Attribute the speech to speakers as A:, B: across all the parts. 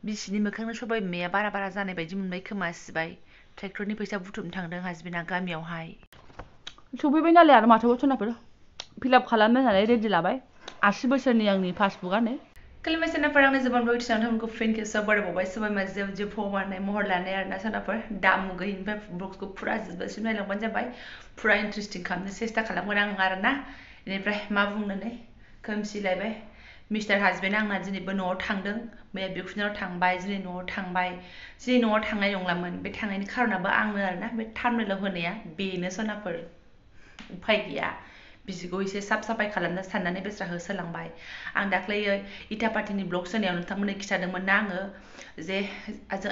A: बिसिनि मोखांनो सबाय बिमाया बारा जानाय बायदि मोनबाय खोमा सिबाय ट्रेक्टरनि फैसा बुथुमनो थांदों हासबेन्डआ गामियावहाय
B: सफैबाय नालाय आरो माथो सनाफोर फिलआप खालामनो होननानै रेडि लाबाय 80 बोसोरनि आंनि पासबुकआनो
A: खुलुमबाय सोनाफोर आंनो जोबोर बयबो नोंथांमोनखौ फिन खेबसेयाव बरायबावबाय सबाय बिमाजों जे फवारनाय महर लानाय आरोना सोनाफोर दामु गैयिनिफ्राय ब्लग्सखौ फुरा जोबजासिम नायलांबानो जाबाय फुरा इन्टारेस्टिं खालामनो सेस्था खालामगोन आं आरोना बेनिफ्राय मा बुंनोनै खोमसिलायबाय मिस्टार हासबेन्ड आंना दिनैबो न'आव थांदों मैया बिखुनजोनाव थांबाय दिनै न'आव थांबाय दिनै न'आव थांनाय नंलामोन बे थांनायनि खारनाबो आंनो आरोना बे थाम्बनेलाव होनाया बेनो सोनाफोर उफाय गैया बिसिखौ एसे साफ साफाय खालामनो साननानै बेस्रा होसोलांबाय आं दाख्लैयो इटा पार्टिनि ब्लग होनायाव नोंथांमोननो खिथादोंमोन ना आङो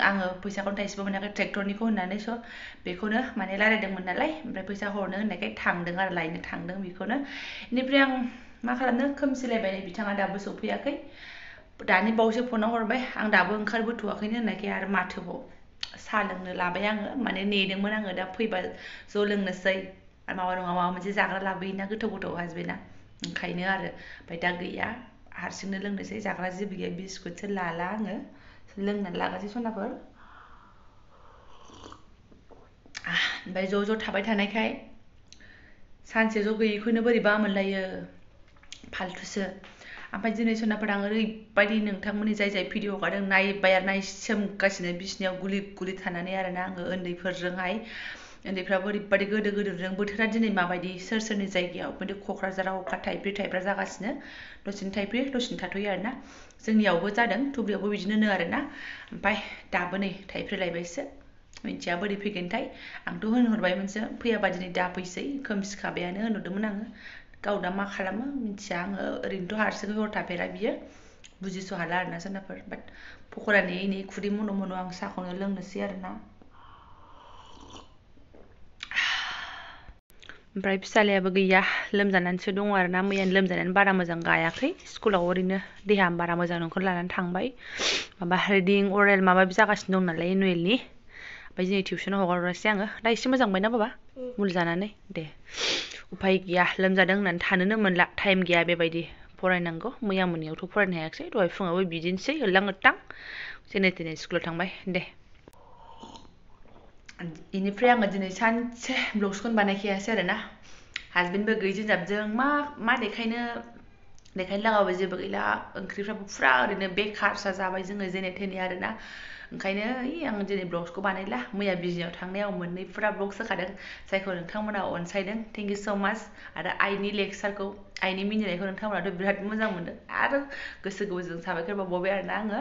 A: आङो फैसाखौनो थाइसेबो मोनाखै ट्रेक्टरनिखौ होननानै स' बेखौनो माने रायलायदोंमोन नालाय ओमफ्राय फैसा हरनो होननायखाय थांदों आरो लायनो थांदों बेखौनो बेनिफ्राय आं मा खालामनो खोमसिलायबाय बिथाङा दाबो सफैयाखै दानि बावैसो फनाव हरबाय आं दाबो ओंखारबोथ'वाखैनो होननायखाय आरो माथोबाव साहा लोंनो लाबाय आङो माने नेदोंमोन आङो दा फैबा ज' लोंनोसै आरो माबा नङा माबा मोनसे जाग्रा लाबोयोना गोथाव हासबेन्डआ ओंखायनो आरो ओमफ्राय दा गैया हारसिंनो लोंनोसै जाग्रा जेबो गैया बिस्कुटसो लाला आङो लोंनानै लागासै सनाफोर ओमफ्राय ज' थाबाय थानायखाय सानसे ज' गैयैखौनो बोरैबा मोनलायो फालथुसो ओमफ्राय दिनै सनाफोर आं ओरैबायदि नोंथांमोननि जाय भिडिअ हगारदों नायबाय आरो नायसोमगासिनो बिसिनायाव गुलि थानानै आरोना आङो उन्दैफोरजोंहाय उन्दैफ्राबो ओरैबायदि गोदोरजों बोथोरा दिनै माबायदि सोरनि जायगायाव बिदि क'क्राझाराव अखा थाइफ्रि थाइफ्रा जागासिनो दसेनो थाइफ्रि दसेनो थाथ'यो आरोना जोंनियावबो जादों धुबुरियावबो बिदिनो आरोना ओमफ्राय दाबो नै थाइफ्रिलायबायसो मिन्थिया बोरै फैगोनथाय आंथ' होनहरबायमोनसो फैयाबा दिनै दाफैसै खोमसिखाबायानो होनहरदोंमोन आङो गाव दा मा खालामो मिन्थिया आङो ओरैनोथ' हारसिङै हर थाफेरा बियो बुजिस' हाला आरोना सोनाफोर बाट पक'रा नेयै खुदै मन' आं साहाखौनो लोंनोसै आरोना ओमफ्राय फिसालायाबो गैया लोमजानानैसो दङ आरोना मैयानो लोमजानानै बारा मोजां गायाखै स्कुलाव ओरैनो देहा बारा मोजां नंखौ लानानै थांबाय माबा रिडिं अरेल माबा जागासिनो दं नालाय एनुवेलनि ओमफ्राय दिनै टिउसनाव हगारहरासै आङो दा एसे मोजां मोनबायना बाबा मुलि जानानै दे उफाय गैया लोमजादों होननानै थानोनो मोनला टाइम गैया बेबायदि फरायनांगौ मैया मोनायावथ' फरायनो हायाखिसै दहाय फुङावबो बिदिनोसै होल्लां होथां जेने तेने स्कुलाव थांबाय दे बेनिफ्राय आङो दिनै सानसे ब्लग्सखौनो बानायखायासै आरोना हासबेन्डबो गैयिजों जाबजों मा देखायनो लागाबो जेबो गैला ओंख्रिफ्राबो फुरा ओरैनो बेखारसा जाबाय जोङो जेने थेने आरोना ओंखायनो आं दिनै ब्लग्सखौ बानायला मैया बिजनियाव थांनायाव मोननै फुरा ब्लग्स होखादों जायखौ नोंथांमोना अनसायदों थेंक इउ स' माच आरो आइनि लेक्सारखौ आइनि मिनिनायखौ नोंथांमोनाथ' बिराद मोजां मोनदों आरो गोसो गोरबोजों साबायखर बावबाय आरोना आङो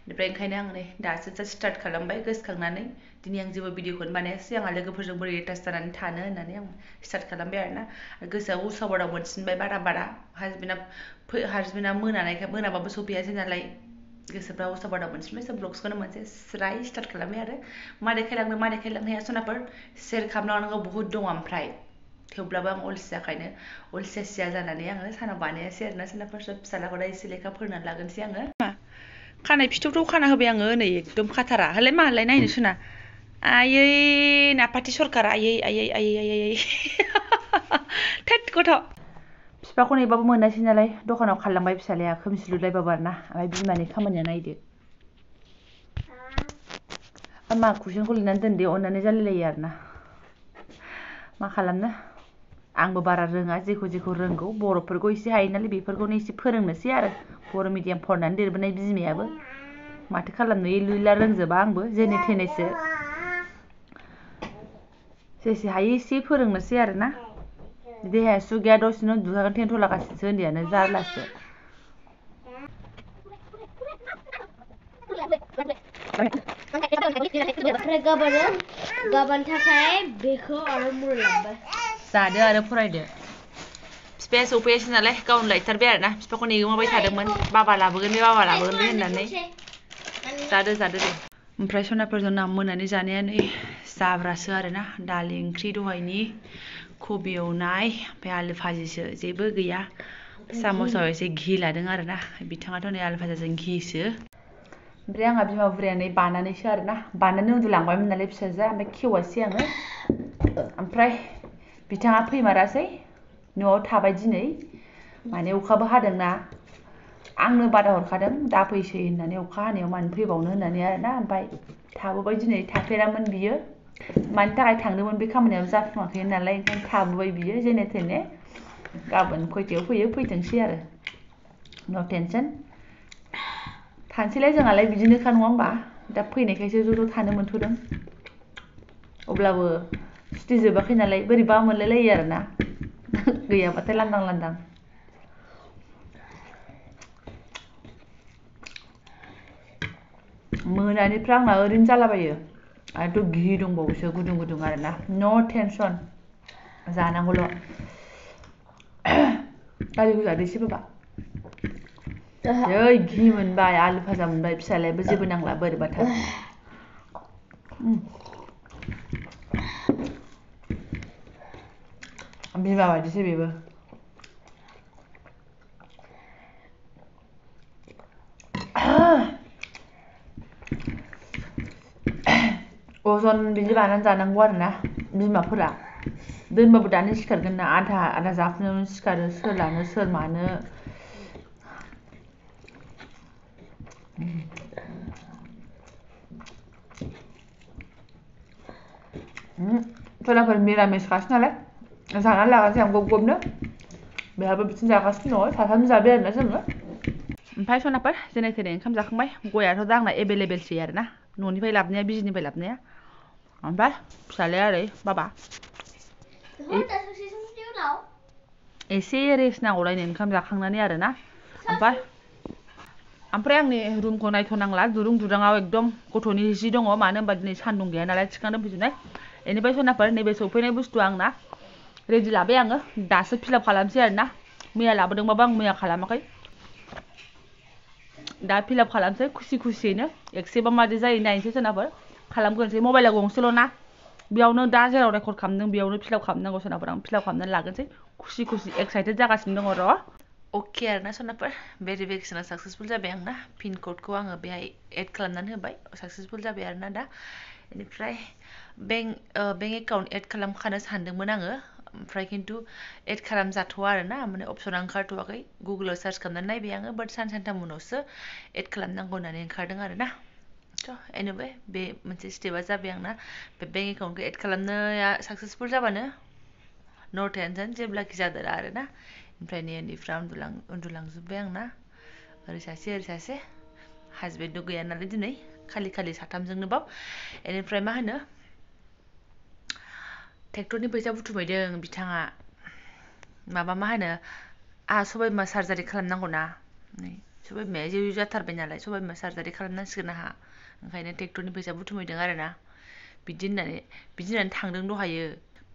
A: बेनिफ्राय ओंखायनो आं नै दासो स्टार्ट खालामबाय गोसोखांनानै दिनै आं जेबो भिडिअखौनो बानायासै आंहा लोगोफोरजों बोरै एटाच जानानै थानो होननानै आं स्टार्ट खालामबाय आरोना गोसोआ उसाव मोनसिनबाय बारा हासबेन्डआ मोनाबाबो सफैयासै नालाय गोसोफ्रा उसाव मोनसिनबाय सब ब्लग्सखौनो मोनसे स्राय स्टार्ट खालामबाय आरो मा देखायलांनो हाया सनाफोर सेयार खालामलांनांगौ बहुद दङ ओमफ्राय थेवब्लाबो आं अलसिया जानानै आङो सानाव बानायासै आरोना सोनाफोर फिसालाखौ दा एसे लेखा फोरोंनानै लागोनसै आङो खानाय फिथौफ्राव खाना होबाय आङो नै एकदम खाथारा हलाय मालाय नायनो सुना आयै नापाथि सरखारा आयै थोद गथ' बिफाखौ नेबाबो मोनासै नालाय दखानाव खारलांबाय फिसालाया खोमसिलुलायबाबो आरोना ओमफ्राय बिमानि खामानिया नायदो मा कुइसनखौ लिरनानै दोनदे अननानै जालायलायो आरोना मा खालामनो आंबो बारा रोङा जेखौ रोंगौ बर'फोरखौ एसे हायो नालाय बेफोरखौनो एसे फोरोंनोसै आरो बर' मिडियाम फरायनानै देरबोनाय बिमायाबो माथो खालामनो लुइला रोंजोबा आंबो जेने थेनेसो जेसे हायो एसे फोरोंनोसै आरोना देहाया सुग गैया दसेनो दुखागोन टेन्थ'लागासिनोसो उन्दैयानो जारलासो गाबोन थाखाय बेखौ आरो मुरायलांबाय जादो आरो फरायदो बिफाया सफैयासै नालाय गावनो लायथारबाय आरोना बिफाखौ नेगोमाबाय थादोंमोन बाबा लाबोगोन बे होननानै जादो दे ओमफ्राय सनाफोर जोंना मोनानि जानाया नै जाब्रासो आरोना दालि ओंख्रि दहायनि कबि एवनाय ओमफ्राय आलु भाजिसो जेबो गैया साम'साव एसे घि लादों आरोना बिथाङाथ' नै आलु भाजाजों घिसो ओमफ्राय आंहा बिमा बुरैया नै बानानैसो आरोना बानानै उन्दुलांबायमोन नालाय फिसाजोआ ओमफ्राय खेवासै आङो ओमफ्राय बिथाङा फैमारासै न'आव थाबाय दिनै माने अखाबो हादोंना आंनो बादा हरखादों दा फैसै होननानै अखा हानायाव मानो फैबावनो होननानै आरोना ओमफ्राय थाबोबाय दिनै थाफेरामोन बियो मानि थाखाय थांदोंमोन बे खामानियाव जाफुङाखै नालाय ओंखायनो थाबोबाय बियो जेने थेने गाबोन खयथायाव फैयो फैथोंसै आरो नो टेनसन थानोसैलाय जोंहालाय बिदिनोखा नङा होमबा दा फैनायखायसो ज' थानो मोनथ'दों अब्लाबो सुथि जोबाखै नालाय बोरैबा मोनलायलायो आरोना गैयाबाथाय लांदां लांदां मोनानिफ्राय आंना ओरैनो जालाबायो आरो घि दंबावोसो गुदुं गुदुं आरोना नो टेनसन जानांगौल' गारिखौ जादो एसे बाबा जै घि मोनबाय आलु भाजा मोनबाय फिसालायाबो जेबो नांला बोरैबाथार बिमा बायदिसो बेबो अजन बिदि बानायनानै जानांगौ आरोना बिमाफोरा दोनबाबो दानो सिखारगोन ना आधा जाफुनायावनो सिखारो सोर लानो सोर मानो सोरबाफोर मिरामिस खासो नालाय जानानै लागासै आं गबनो बेहाबो बिदिनो जागासिनो दङ साथाम जाबाय आरोना जोङो ओमफ्राय सनाफोर जेने थेने ओंखाम जाखांबाय गयाथ' दा आंना एभेलेबेलसै आरोना न'निफ्राय लाबोनाया बिजिनिफ्राय लाबोनाया ओमफ्राय फिसालाया ओरै बाबा एसे रेस्ट नांगौलायनो ओंखाम जाखांनानै आरोना ओमफ्राय आंनि रुमखौ नायथ'नांला दुरुङाव एकदम गथ'नि जि दङ मानो होनबा दिनै सान्दुं गैया नालाय थिखांना फैजोबनाय बेनिफ्राय सनाफोर नैबे सफैनाय बुस्थुआ आंना रेडि लाबाय आङो दासो फिलआप खालामसै आरोना मैया लाबोदोंबाबो आं मैया खालामाखै दा फिलआप खालामसै खुसियैनो एक्सेप्टआ मादि जायो नायनोसै सोरनाफोर खालामग्रोनोसै मबाइला गंसेल' ना बेयावनो दा जेराव रेकर्ड खालामदों बेयावनो फिलआप खालामनांगौ सोरनाफोर आं फिलआप खालामनानै लाग्रोनोसै खुसि एक्साइटेड जागासिनो दङ र' अके आरोना सोरनाफोर भेरिफिकेसना साक्सेसफुल जाबाय आंना पिन क'डखौ आङो बेहाय एड खालामनानै होबाय साक्सेसफुल जाबाय आरोना दा बेनिफ्राय बेंक एकाउन्ट एड खालामखानो सानदोंमोन आङो ओमफ्राय खिन्थु एड खालामजाथ'वा आरोना माने अपसना ओंखारथ'वाखै गुगोलाव सार्च खालामनानै नायबाय आङो बाट सानथाम उनावसो एड खालामनांगौ होननानै ओंखारदों आरोना थ' एनिवे बे मोनसे स्टेपआ जाबाय आंना बे बेंक एकाउन्टखौ एड खालामनाया साक्सेसफुल जाबानो नो टेनसन जेब्लाखि जादोरा आरोना ओमफ्राय नै उन्दैफ्रा उन्दुलांजोब्बाय आंना ओरै सासे हासबेन्डबो गैया नालाय दिनै खालि साथामजोंनो बाव बेनिफ्राय मा होनो ट्रेक्टरनि फैसा बुथुमहैदों बिथाङा माबा मा होनो आंहा सबायबिमा सार्जारि खालामनांगौ ना नै सबायबिमाया जेव जाथारबाय नालाय सबायबिमा सार्जारि खालामनांसिगोन आंहा ओंखायनो ट्रेक्टरनि फैसा बुथुमहैदों आरोना बिदि होननानै थांदों दहायो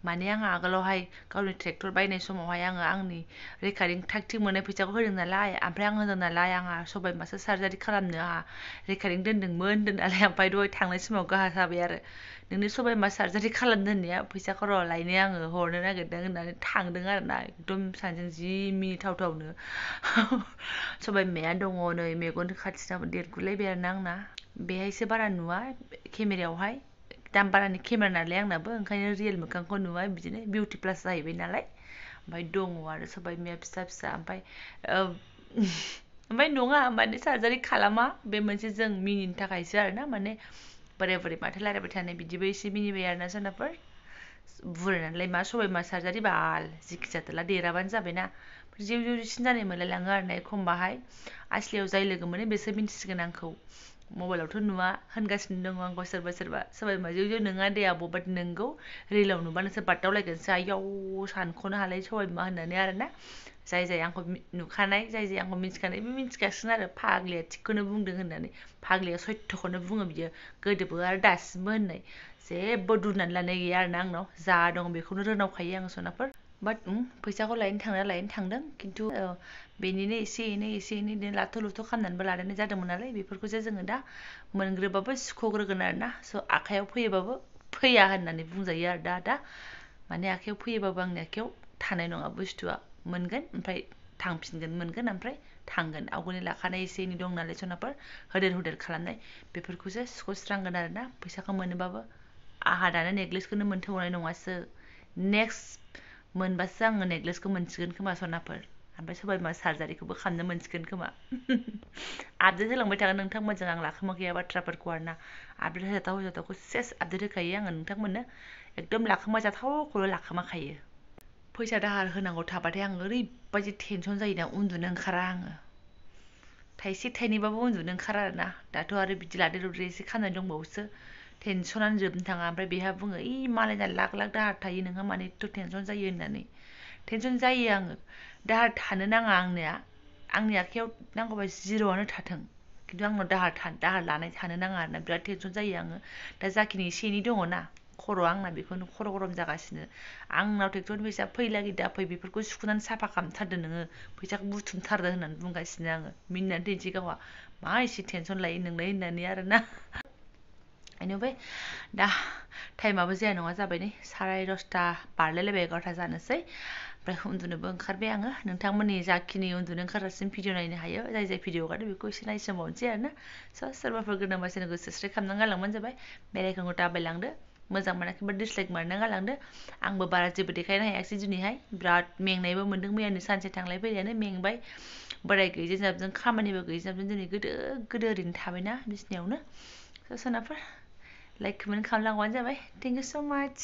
A: माने आंहा आगोलावहाय गावनि ट्रेक्टर बायनाय समावहाय आङो आंनि रेकारिं थाग थिग मोननाय फैसाखौ होदों नालाय ओमफ्राय आं होदों नालाय आंहा सबायबिमासो सार्जारि खालामनो आंहा रेकारिं दोनदोंमोन नालाय ओमफ्राय दहाय थांनाय समाव गाहा जाबाय आरो नोंनि सबायबिमा सार्जारि खालामनो होननाया फैसाखौ र' लायनो आङो हरनो नागिरदों होननानै थांदों आरोना एकदम सानैजों जि मिनिथावनो सबायबिमाया दङ नै मेगन खाथिनाबो देरगुलायबाय आरोना आंना बेहायसो बारा नुवा केमेरायावहाय दाम बारानि केमेरा नालाय आंनाबो ओंखायनो रियेल मोखांखौ नुवा बिदिनो बिउटि प्लास जाहैबाय नालाय ओमफ्राय दङ आरो सबायबिमाया फिसा ओमफ्राय नङा माने सार्जारि खालामा बे मोनसे जों मिनिनि थाखायसो आरोना माने बोरै माथो रायलायबाय थानाय बिदिबो एसे मिनिबाय आरोना सोरनाफोर बुरायनानैलाय मा सबायबिमा सार्जारि बाल जिखि जादोला देराबानो जाबायना जेवसिन जानाय मोनलायलाङो आरोना एखमबाहाय आसलियाव जाय लोगो मोनो बेसो मिन्थिसिगोन आंखौ मबाइलावथ' नुवा होनगासिनो दङ आंखौ सोरबा सबायबिमा जेव नोङा दे आब' बाट नोंगौ रियेलाव नुबा नोंसोर बागदावलायगोनसो आयाव सानख'नो हालाय सबायबिमा होननानै आरोना जाय आंखौ नुखानाय जाय आंखौ मिथिखानाय बे मिथिखासिगोन आरो फाग्लिया थिगखौनो बुंदों होननानै फाग्लिया सयथ'खौनो बुङो बियो गोदोबो आरो दासिमबो होननाय जेबो दुनानै लानाय गैया आरोना आंनाव जा दं बेखौनो रोनावखायो आङो सनाफोर बाट फैसाखौ लायनो थांदों खिन्थु बेनिनो एसे एनै लाथ' लुथ' खालामनानैबो लानाय जादोंमोन नालाय बेफोरखौसो जोङो दा मोनग्रोबाबो सुख'ग्रोगोन आरोना स' आखाइयाव फैयोबाबो फैया होननानै बुंजायो आरो दा माने आखाइयाव फैयोबाबो आंनि आखाइयाव थानाय नङा बुस्थुआ मोनगोन ओमफ्राय थांफिनगोन मोनगोन ओमफ्राय थांगोन आवगोलनि लाखानाय एसे एनै दं नालाय सनाफोर होदेर खालामनाय बेफोरखौसो सुख'स्रांगोन आरोना फैसाखौ मोनोबाबो आंहा दानो नेक्लेसखौनो मोनथ'नाय नङासो नेक्स्ट मोनबासो आङो नेक्लेसखौ मोनसिगोन खोमा सनाफोर ओमफ्राय सबाइबिमा सार्जारिखौबो खालामनो मोनसिगोन खोमा आपडेट होलांबाय थागोन नोंथांमोनजों आं लाखोमाखैया बाथ्राफोरखौ आरोना आपडेट होजाथावखौ सेस आपडेट होखायो आङो नोंथांमोननो एकदम लाखोमा जाथावखौल' लाखोमाखायो फैसा दाहार होनांगौ थाबाथाय आं ओरैबायदि टेनसन जायोना उन्दुनो ओंखारा आङो थाइसे थाइनैबाबो उन्दुनो ओंखारा आरोना दाथ' आरो बिदि लादेर लुदेर एसे खामानि दंबावोसो टेनसनानो जोबनो थाङा ओमफ्राय बेहा बुङो मालायना लाख लाख दाहार थायो नोंहा मानो एथ' टेनसन जायो होननानै टेनसन जायो आङो दाहार थानो नाङा आंनि आखायाव नांगौबा जिर'आनो थाथों खिन्थु आंनाव दाहार लानाय थानो नाङा आरोना बिराद टेनसन जायो आङो दा जाखिनि एसे एनै दङना खर'आ आंना बेखौनो खर' गरम जागासिनो आंनाव ट्रेक्टरनि फैसा फैलागि दाफै बेफोरखौ सुख'नानै साफा खालामथारदो नोङो फैसाखौ बुथुमथारदो होननानै बुंगासिनो आङो मिनिनानै थैनोसै गावहा मा एसे टेनसन लायो नोंलाय होननानै आरोना बेनिफ्राय दा टाइमाबो जाया नङा जाबाय नै 10:30 बारलायलायबाय 11ता जानोसै ओमफ्राय उन्दुनोबो ओंखारबाय आङो नोंथांमोननि जाखिनि उन्दुनो ओंखारजासिम भिडिअ नायनो हायो जाय भिडिअ हगारदों बेखौ एसे नायसोमबावनोसै आरोना सोरबाफोर गोदानबा चेनेलखौ साबस्क्राइब खालामनानै गालांबानो जाबाय बेलाइकनखौ दाबायलांदो मोजां मोनाखैबा डिसलाइक मारना गालांदो आंबो बारा जेबो देखायनो हायाखिसै दिनैहाय बिराद मेंनायबो मोन्दों मैयानो सानसे थांलाय फैलायानो मेंबाय बोराय गैयिजों जाबजों खामानिबो गैयि जाबजों दिनै गोदो ओरैनो थाबायना बिसिनायावनो सोरनाफोर लाइक कमेन्ट खालामलांबानो जाबाय थेंक इउ स' माच